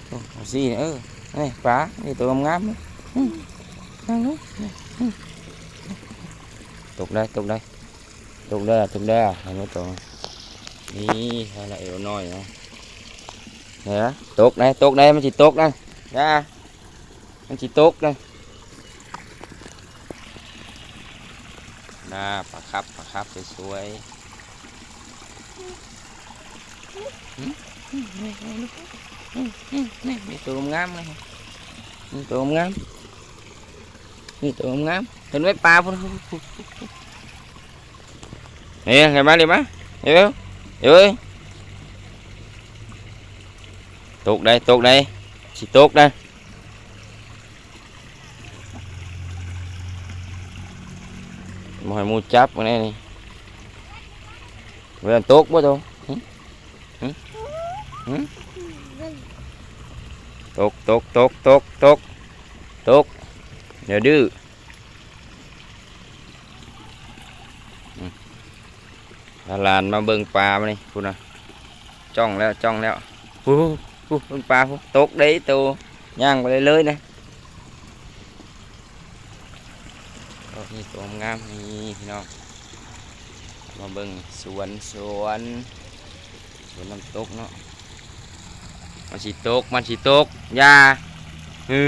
ໂອ້ ເອົາຊິ ເອີ ນີ້ປາ ນີ້ໂຕງາມໆ ນີ້ ອືມ ນັ່ງລົງ ນີ້ ອືມ ຕົກໄດ້ ຕົກໄດ້ ຕົກໄດ້ ຕົກໄດ້ ເຫັນບໍ່ໂຕ ນີ້ ໄດ້ລະ ເອວນ້ອຍນະ ເຫັນລະ ຕົກໄດ້ ຕົກໄດ້ ມັນຊິຕົກນະ ຢ່າ ມັນຊິຕົກເດ້ ນາ ປາຄັບ ປາຄັບສວຍໆ ນີ້ ນີ້ ນີ້ ໂຕງາມໆ ນີ້ ໂຕງາມໆ ນີ້ ໂຕງາມໆ ເຫັນໄວ້ປາພຸ້ນ ເອີ ເຫັນມາ ເຫັນມາ ເອີ ເອີ ຕົກໄດ້ ຕົກໄດ້ ຊິຕົກໄດ້ ບໍ່ໃຫ້ໝູ່ຈັບ ມື້ນີ້ນີ້ ເວລາຕົກບໍ່ໂຕ ຫຶ ຫຶ ຫຶ ຕົກ ຕົກ ຕົກ ຕົກ ຕົກ ຕົກ ຢ່າດື້ ອືມ ພາຫຼານມາເບິ່ງປາມື້ນີ້ ພຸ້ນນະ ຈ້ອງແລ້ວ ຈ້ອງແລ້ວ ພຸ້ນ ພຸ້ນ ພຸ້ນ ເບິ່ງປາພຸ້ນ ຕົກເດ້ໂຕ ຍ່າງໄປເລີຍໆນະ ໂອ້ ນີ້ໂຕງາມໆ ນີ້ພີ່ນ້ອງ ມາເບິ່ງສວນ ສວນ ສວນນ້ຳຕົກເນາະ ມັນຊິຕົກ ມັນຊິຕົກ ຢ່າ ອື